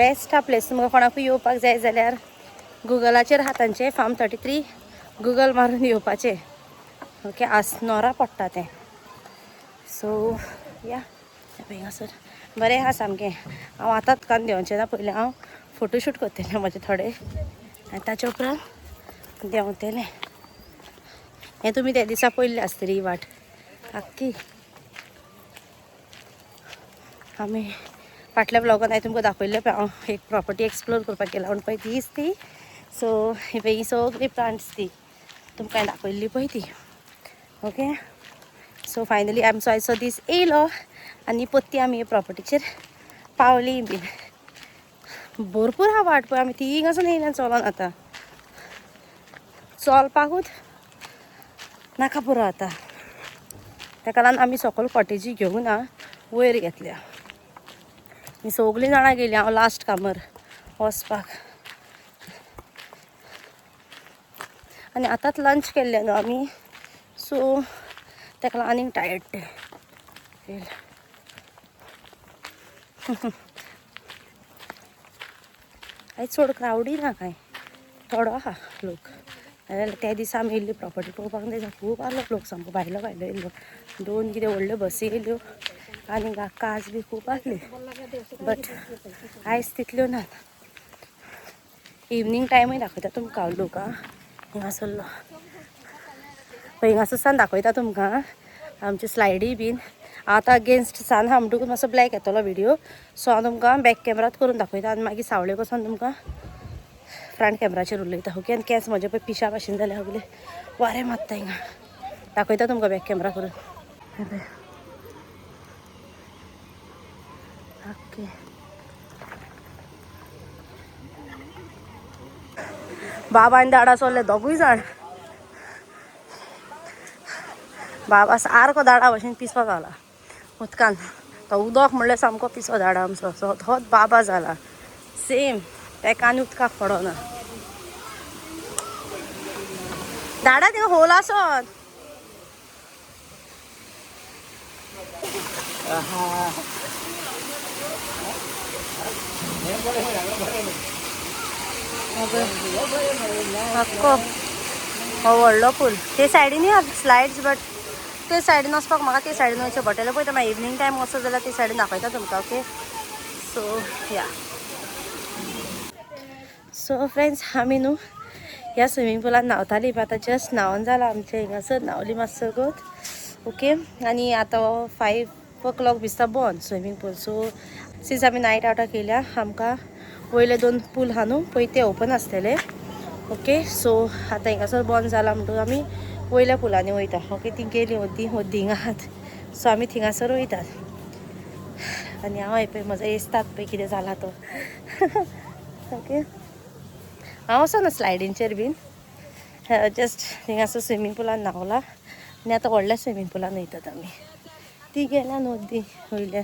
Best हा place. तुमकां कोणाकूय येवपाक जाय जाल्यार गुगलाचेर आहा तांचें फार्म 33 गुगल मारून येवपाचें. ओके, अस्नोडा पडटा तें. सो या, हांगासर बरें आहा सामकें. हांव आतांच कान देंवचें ना, पयलें हांव फोटोशूट करतलें म्हजे थोडे आनी ताच्या उपरांत देंवतलें. हें तुमी त्या दिसा पयल्लें आसतली ही वाट आख्खी. आमी फाटल्या ब्लॉगान हांवें तुमकां दाखयल्लें पळय, हांव एक प्रॉपर्टी एक्सप्लोर करपाक गेला म्हूण पळय, तीच ती. सो ही पळय, ही सगळी प्लांट्स ती तुमकां हांवें दाखयल्ली पळय ती. ओके, सो फायनली आमचो आयचो दीस येयलो आनी परती आमी हे प्रॉपर्टीचेर पावली बीन. भरपूर आहा वाट पळय, आमी थिंगासून येयल्या चलोन. आतां चलपाकूच नाका पुरो आतां. ताका लागून आमी सकयल कॉटेजी घेवंक ना, वयर घेतल्या. आनी सगळीं जाणां गेलीं, हांव लास्ट कामर वचपाक. आनी आतांच लंच केल्लें न्हू आमी, सो ताका लागून आनीक टायर्ड तें फील. आयज चड क्रावडूय ना कांय, थोडो आहा लोक. नाजाल्यार त्या दिसा आमी येयल्ली प्रॉपर्टी पळोवपाक, त्या दिसा खूब आसलो लोक, सामको भायलो भायलो येयल्लो. दोन कितें व्हडल्यो बसी येयल्यो आनी काज बी खूब आसली, बट आयज तितल्यो नात. इवनींग टायमूय दाखयता तुमकां हांव लोक. आं, हिंगासरलो पळय, हिंगासर सान दाखयता तुमकां आमची स्लायडी बीन. आतां अगेन्स्ट सान आहा म्हणटकूच मातसो ब्लॅक येतलो व्हिडियो, सो हांव तुमकां बॅक कॅमेरात करून दाखयता आनी मागीर सावळे वचोन तुमकां फ्रंट कॅमेराचेर उलयता. ओके, आनी केंस म्हजे पळय पिशा भाशेन जाल्या, सगळे वारें मारता हिंगा. दाखयता तुमकां बॅक कॅमेरा करून. हे पळय. ओके, बाबा आनी दाडा चोल्ले दोगूय जाण. बाबा सारको दाडा भशेन पिसो जाला उदकान. तो उदक म्हणल्यार सामको पिसो दाडा आमचो. सो तोच बाबा जाला सेम, ताका आनी उदकाक पडना. दाडा थिंगा होल आसत. आक्को हो व्हडलो पूल. ते सायडीनूय आहा स्लायड्स, बट ते सायडीन वचपाक म्हाका ते सायडीन वयचें पडटलें. पळयता मागीर इवनींग टायम वचत जाल्यार ते सायडीन दाखयता तुमकां. ओके, सो या. सो फ्रेंड्स, आमी न्हू ह्या स्विमींग पुलान न्हांवतालीं, आतां जस्ट न्हांवन जालां आमचें. हिंगासर न्हांवली मातसो गोत. ओके, आनी आतां 5 o'clock दिसता बंद स्विमींग पूल. सो सिन्स आमी नायट आवटाक येयल्या, आमकां वयले 2 पूल आहा न्हू पळय, ते ओपन आसतले. ओके, सो आतां हिंगासर बंद जाला म्हणटकूच आमी वयल्या पुलांनी वयता. ओके, ती गेली ओद्दी ओद्दी हिंगा आहात, सो आमी थिंगासर वयतात. आनी हांव पळय म्हजो येसतात पळय कितें जाला तो. ओके, हांव वचना स्लायडींचेर बीन, जस्ट थिंगासर स्विमींग पुलान न्हांवला आनी आतां व्हडल्या स्विमींग पुलान वयतात आमी. ती गेल्या न्हू ती वयल्यान,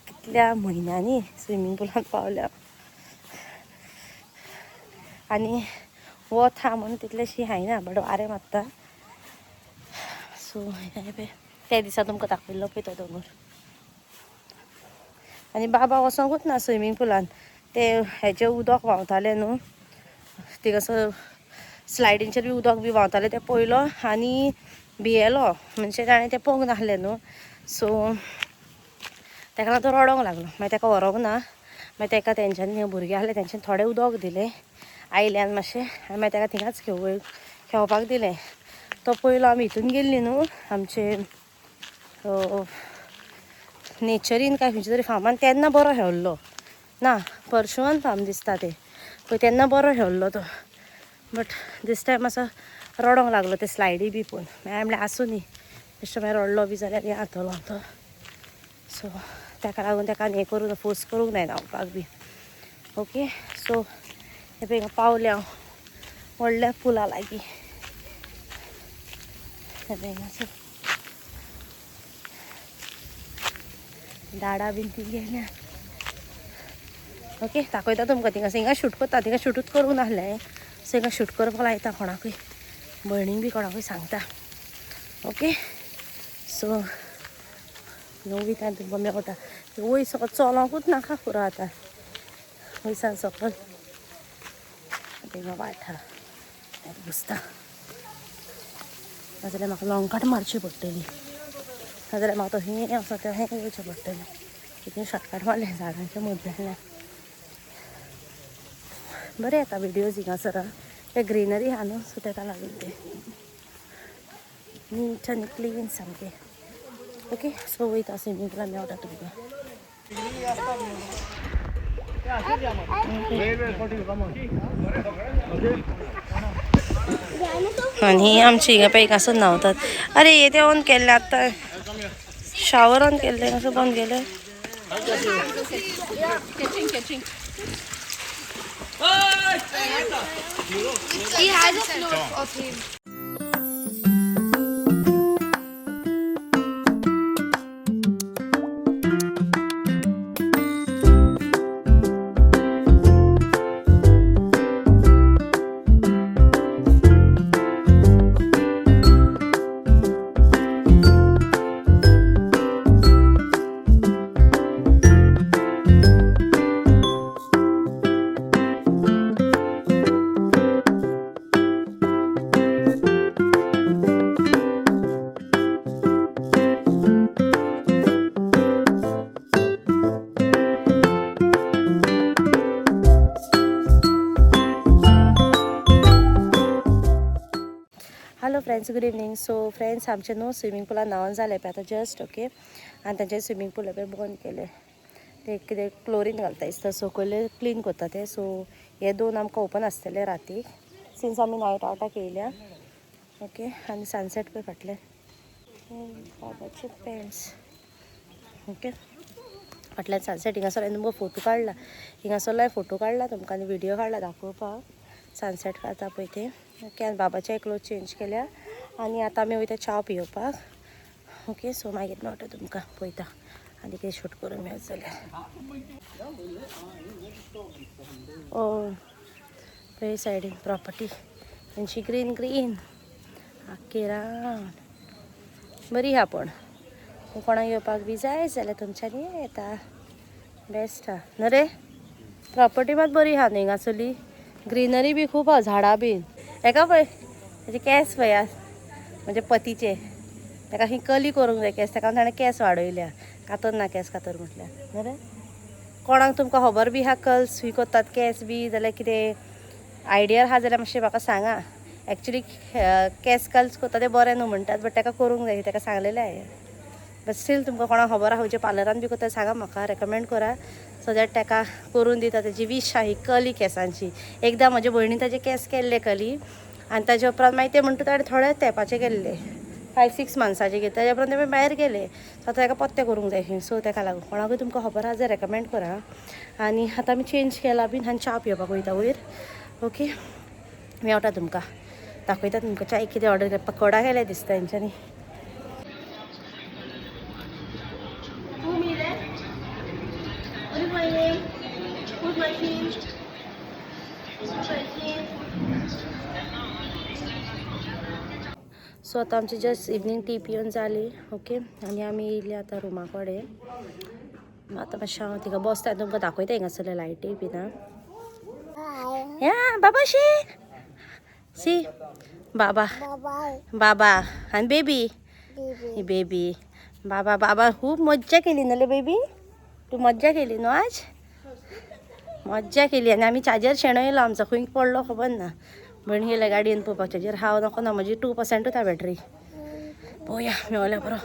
कितल्या म्हयन्यांनी स्विमींग पुलान पावल्या. आनी वत आहा म्हणून तितलेंशी जायना, बट वारें मारता. सो हें पळय, त्या दिसा तुमकां दाखयल्लो पळय तो दोंगर. आनी बाबा वचोंकूच ना स्विमींग पुलान, ते हेजें उदक व्हांवतालें न्हू थिंगासर स्लायडींचेर बी उदक बी व्हांवतालें तें पळयलो आनी भियेलो, म्हणजे ताणें तें पळोवंक नासलें न्हू. सो ताका लागून तो रडोंक लागलो. मागीर ताका व्हरोंक ना, मागीर ताका तेंच्यांनी भुरगे आसले तेंच्यांनी थोडें उदक दिलें आयल्यान मातशें, आनी मागीर ताका थिंगाच खेळपाक दिलें. तो पयलो आमी हितून गेल्ली न्हू आमचे नेचरीन काय खंयच्या तरी फार्मान, तेन्ना बरो खेळ्ळो ना, परशुवन फार्म दिसता तें पळय, तेन्ना बरो खेळ्ळो तो. बट these time मातसो रडोंक लागलो ते स्लायडी बी पळोवन. मागीर हांवें म्हणलें आसूं न्ही, बेश्टो मागीर रडलो बी जाल्यार हें जातलो तो. सो ताका लागून ताका हें करूं फोर्स करूंक जायना न्हांवपाक बी. ओके, सो हे पळय पावलें हांव व्हडल्या पुला लागीं. हे पळय हांगासर झाडां बीन ती गेल्या. ओके, दाखयता तुमकां थिंगासर. हिंगा शूट करता, थिंगा शूटूच करूंक नासलें, सो हिंगा शूट करपाक लायता कोणाकूय, भयणीक बी कोणाकूय सांगता. ओके, सो नवी काय तुमकां मेवता वयर सगळो चलोंकूच नाका पुरो आतां. वयसान सकल हिंगा वाट आहा घुसता, नाजाल्यार म्हाका लॉंग कट मारची पडटली, नाजाल्यार म्हाका तो हें आसा तें हें येवचें पडटलें. कितें शॉर्टकट मारलें झाडांच्या मदल्यान. बरें येता व्हिडियोज हिंगासर, ते ग्रिनरी आहा न्हू, सो तेका लागून ते नीट आनी क्लीन सामकें. ओके, सो वयता स्विमींग पुलान, मेवटा तुमकां. आनी आमची हिंगा पळय हिंगासर न्हांवतात. अरे हे ते ऑन केल्ले आतां, शावर ऑन केल्ले, कसो बंद केले. He has a float of him. Hello friends, good evening. So friends, आमचें न्हू स्विमींग पुलान न्हांवन जालें पळय आतां जस्ट. ओके, आनी तांचे स्विमींग पूल पळय बंद केलें, ते कितें क्लोरीन घालता दिसता, सकयले क्लीन करता ते. सो हे दोन आमकां ओपन आसतले रातीक, सिन्स आमी नायट आवटाक येयल्या. ओके, आनी सनसेट पळय फाटल्यान, बाबाचे पेंट्स. ओके, फाटल्यान सनसेट. हिंगासर हांवें तुमकां फोटो काडला, हिंगासरलोय फोटो काडला तुमकां आनी व्हिडियो काडला दाखोवपाक सनसेट खाता पळय ते. ओके, आनी बाबाचे क्लोथ चेंज केल्या आनी आतां आमी वयता च्या पियोवपाक. ओके, सो मागीर मेळटा तुमकां, पळयता आनी कितें शूट करूंक मेळत जाल्यार. ओ पळय सायडीन प्रॉपर्टी तेंची, ग्रीन ग्रीन आख्खी रान बरी आहा. पूण कोणाक येवपाक बी जाय जाल्यार तुमच्यांनी येता, बेस्ट आहा न्हू रे. प्रॉपर्टी मात बरी आहा न्हू हिंगासरली, ग्रिनरी बी खूब आहा, झाडां बीन. हेका पळय, तेजे केंस पळय म्हणजे पतीचे, ताका ही कली करूंक जाय केंस, ताका ताणें केंस वाडयल्या, कातर ना केंस कातर म्हटल्यार न्हू रे. कोणाक तुमकां खबर बी आहा कर्ल्स ही करतात केंस बी जाल्यार, कितें आयडिया आहा जाल्यार मातशें म्हाका सांगा. एक्चुली केंस कर्ल्स करता ते बरें न्हू म्हणटात, बट ताका करूंक जाय, ताका सांगलेलें हांवें. बट स्टील तुमकां कोणाक खबर आहा खंयच्या पार्लरान बी करता, सांगा म्हाका, रेकमेंड करा, सो that ताका करून दिता. तेजी वीश आहा ही कली केंसांची. एकदां म्हजे भयणीन ताजे केंस केल्ले कली, आनी ताजे उपरांत मागीर ते म्हणटा ताणें थोडे तेंपाचे केल्ले, 5-6 मंथ्साचे केले, ताज्या उपरांत ते भायर गेले. सो आतां ताका पत्ते करूंक जाय, सो ताका लागून कोणाकूय तुमकां खबर आहा जाल्यार रेकमेंड करा. आनी आतां आमी चेंज केला बीन आनी च्या पिवपाक वयता वयर. ओके, मेवटा तुमकां, दाखयता तुमकां च्याय कितें ऑर्डर केल्या. पकोडा केल्या दिसता हेंच्यांनी. Who me there? What is my name? Who's my team? Who's my team? So आतां आमची जस्ट इवनींग टी पिवन जाली. ओके, आनी आमी येयली आतां रुमा कडेन. आतां मातशें हांव थिंगा बसता, तुमकां दाखयता हिंगासरले लायटी बीन. या बाबा, शी सी बाबा बाबा आनी बेबी ही बेबी बाबा बाबा. खूब मज्जा केली न्हू बेबी, तूं मज्जा केली न्हू आज, मज्जा केली. आनी आमी चार्जर शेणयलो आमचो, खंय पडलो खबर ना. भयण गेले गाडयेन पळोवपाक चार्जर हांव नको ना, म्हजी 2%ूच आहा बॅटरी. पळोवया मेवल्या बरो.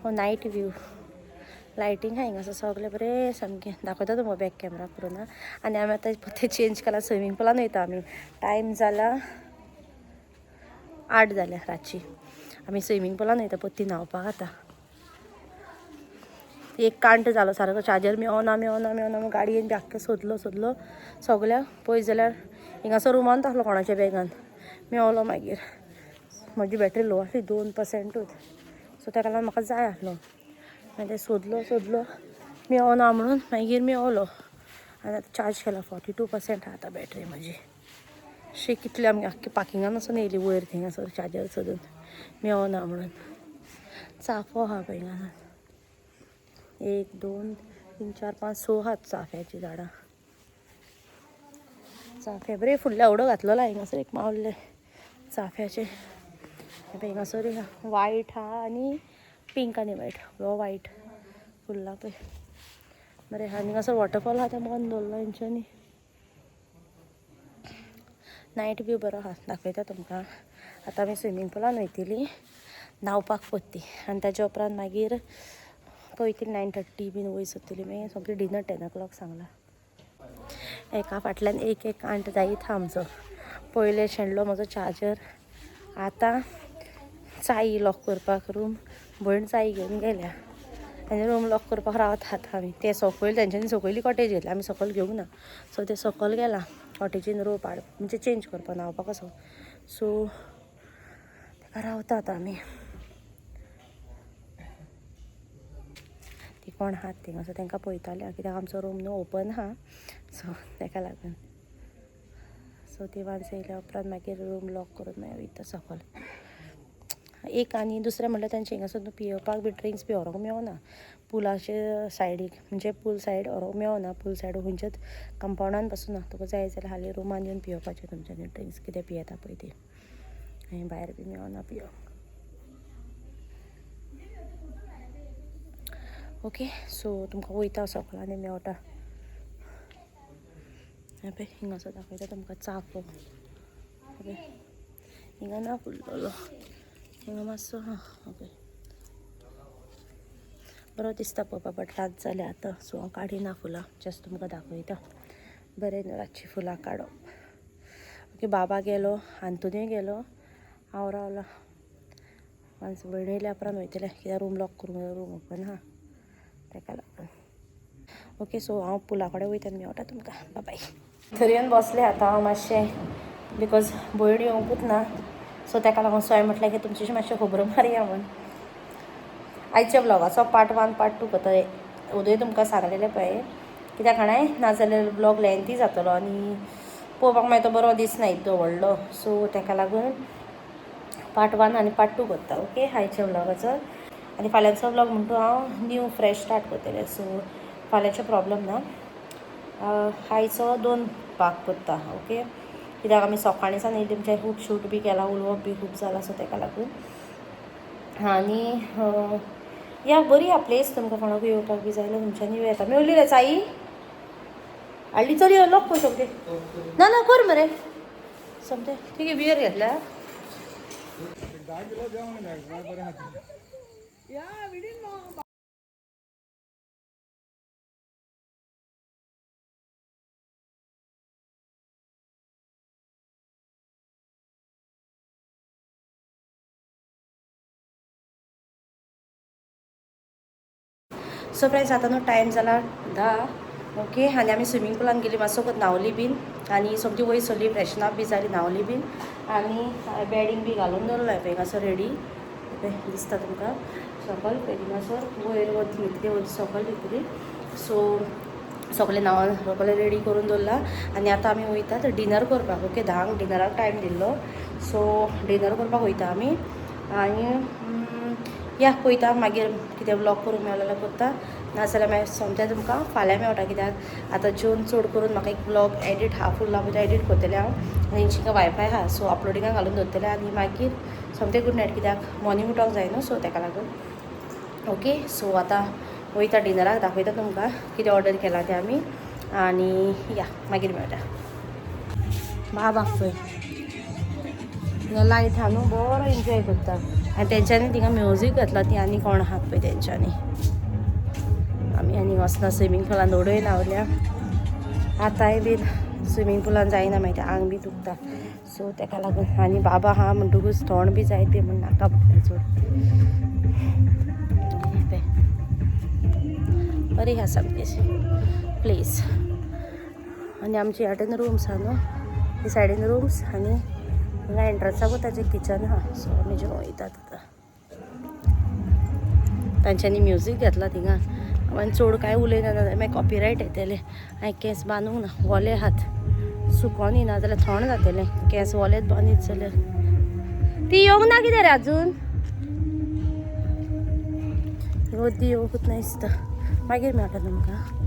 हो नायट व्यू, लायटींग आहा हिंगासर सगळें बरें सामकें. दाखयता तुमकां बॅक कॅमरा करून. आनी आमी आतां तें चेंज केला, स्विमींग पुलान वयता आमी. टायम जाला 8 जाल्या रातची, आमी स्विमींग पुलान वयता पोत्ती न्हांवपाक. आतां एक कांट जालो सारको, चार्जर मेवना मेवना मेवना, गाडयेन बी आख्खें सोदलो सोदलो सगळ्याक, पळय जाल्यार हिंगासर रुमान आसलो कोणाच्या बॅगान, मेवलो. मागीर म्हजी बॅटरी लो आसली, 2%ूच, सो ताका लागून म्हाका जाय आसलो. मागीर ते सोदलो सोदलो, मेवना म्हणून मागीर मेवलो. आनी आतां चार्ज केला, 42% आहा आतां बॅटरी म्हजी. शी कितले आमी आख्खे पार्किंगान वचून येयली वयर थिंगासर चार्जर सोदून, मेवना म्हणून. चाफो आहा पळय हिंगा, 1 2 3 4 5 6 आहात चाफ्याचीं झाडां. चाफ्या बरें फुडल्या उडो घातलेलो हिंगासर एक मावल्ले चाफ्याचे. पळय हिंगासर वायट आहा आनी पिंक आनी वायट, हो वायट फुल्ला पळय बरें आहा. आनी हिंगासर वॉटरफॉल आहा तें बंद दवरला हेंच्यांनी. नायट व्यू बरो आहा, दाखयता तुमकां. आतां आमी स्विमींग पुलान वयतली न्हांवपाक परती आनी ताच्या उपरांत मागीर पळयतली 9:30 बीन वयर सरतली. मागीर सोमतें डिनर 10 o'clock सांगला. एका फाटल्यान एक एक कांट जायत आहा आमचो. पयलें शेणलो म्हजो चार्जर, आतां चाई लॉक करपाक रूम, भयण चाई घेवन गेल्या आनी रूम लॉक करपाक रावतात आमी. ते सकयल तेंच्यांनी सकयली कॉटेज घेतली, आमी सकयल घेवंक ना. सो ते सकयल गेला कॉटेजीन रोप हाड म्हणजे चेंज करपाक न्हांवपाक असो. सो ताका रावतात आमी. ती कोण आहात थिंगा सो तांकां पळयताले कित्याक आमचो रूम न्हू ओपन आहा, सो ताका लागून. सो ती वान्स येयल्या उपरांत मागीर रूम लॉक करून मागीर वयता सकयल. एक आनी दुसरें म्हणल्यार तेंचे हिंगासर न्हू पियेवपाक बी ड्रिंक्स बी व्हरूंक मेवना पुलाचे सायडीक, म्हणजे पूल सायड व्हरूंक मेवना. पूल सायड खंयच्याच कंपावंडान पासून ना. तुका जाय जाल्यार हाली रुमान येवन पियोवपाचें तुमच्यांनी ड्रिंक्स कितें पियेता पळय ती, आनी भायर बी मेवना पियोंक. ओके सो तुमकां वयता सकयल आनी मेवटा. हें पळय हिंगासर दाखयता तुमकां चाफो. पळय हिंगा ना फुल्लोलो, हिंगा मातसो हां. ओके बरो दिसता पळोवपाक, बट रात जाल्या आतां सो हांव काडिना फुलां, जस्ट तुमकां दाखयता. बरें न्हू रातचीं फुलां काडप. ओके बाबा गेलो, आंतोनी गेलो, हांव रावलां. मानस भयण येयल्या उपरांत वयतलें कित्याक रूम लॉक करूंक, रूम ओपन आहा ताका लागून. ओके सो हांव पुला कडेन वयता आनी मेवटा तुमकां. बाय. थंय येवन बसलें आतां हांव मातशें, because भयण येवंकूच ना सो ताका लागून. सो हांवें म्हटलें की तुमच्याशी मातशें खबरो मारया म्हूण. आयच्या व्लॉगाचो पार्ट 1 पार्ट 2 करता. उदय तुमकां सांगलेलें पळय कित्याक खाणाय, नाजाल्यार व्लॉग लेंथी जातलो आनी पळोवपाक मागीर तो बरो दिसना इतलो व्हडलो. सो ताका लागून पार्ट 1 आनी पार्ट 2 करता. ओके आयच्या व्लॉगाचो आनी फाल्यांचो व्लॉग म्हणटू हांव न्यू फ्रेश स्टार्ट करतलें. सो फाल्यांचो प्रॉब्लम ना. आयचो 2 भाग करता. ओके कित्याक आमी सकाळीं सावन येयली, तुमचें खूब शूट बी केलां, उलोवप बी खूब जालां, सो ताका लागून. आनी या बरी आहा प्लेस, तुमकां कोणाकूय येवपाक बी जाय जाल्यार तुमच्यांनी येवं येता. मेवली रे चाई हाडली, चल यो लॉक कर सोमतें. ना ना कर मरे सोमतें. ठीक आहे, बियर घेतल्या. सो फ्रेंड्स आतां न्हू टायम जाला 10. ओके आनी आमी स्विमींग पुलान गेली, मातसो न्हांवली बीन आनी सोमती वयर सरली, फ्रेशन अप बी जाली, न्हांवली बीन आनी बेडींग बी घालून दवरलां पळय हिंगासर रेडी पळय दिसता तुमकां. सकयल पळय थिंगासर वयर वत न्हिदली, वयर सकयल न्हिदली. सो सगळें न्हांवन सगळें रेडी करून दवरलां आनी आतां आमी वयतात डिनर करपाक. ओके 10 डिनराक टायम दिल्लो, सो डिनर करपाक वयता आमी. आनी या पळयता मागीर कितें व्लॉग करूंक मेळ्ळो जाल्यार करता, नाजाल्यार मागीर सोमतें तुमकां फाल्यां मेळटा. कित्याक आतां जेवन चड करून म्हाका एक व्लॉग एडिट हाफ उरला पळय तो एडिट करतलें हांव, आनी हेंची वायफाय आहा सो अपलोडिंगाक घालून दवरतलें आनी मागीर सोमतें गुड नायट, कित्याक मॉर्निंग उठोंक जाय न्हू, सो ताका लागून. ओके सो आतां वयता डिनराक, दाखयता तुमकां कितें ऑर्डर केलां तें आमी आनी या मागीर मेळटा. बाबाक पळय लायट आहा न्हू, बरो एन्जॉय करता. आनी तेंच्यांनी थिंगा म्युजीक घातला, ती आनी कोण आहात पळय तेंच्यांनी. आमी आनी वचना स्विमींग पुलान उडय न्हांवल्या, आतांय बीन स्विमींग पुलान जायना, मागीर आंग बी दुखता, सो ताका लागून. आनी बाबा आहा म्हणटकूच थोंड बी जायत बी म्हण नाका म्हटलें चड. बरी आहा सामकी प्लेस. आनी आमची ह्या रूम्स आहा न्हू, ही सायडीन रूम्स आनी हिंगा एंट्रन्साकूच ताचें किचन आहा. सो आमी जेवण वयतात आतां. तांच्यांनी म्युजीक घातला थिंगा, आनी चड कांय उलयना जाल्यार मागीर कॉपिरायट येतलें. हांवें केंस बांदूंक ना, वोले हात सुकोन येना जाल्यार थोंड जातलें, केंस वोलेच बांदीत जाल्यार. ती येवंक ना कितें रे अजून, वद्दी येवंकूच ना दिसता. मागीर मेळटा तुमकां.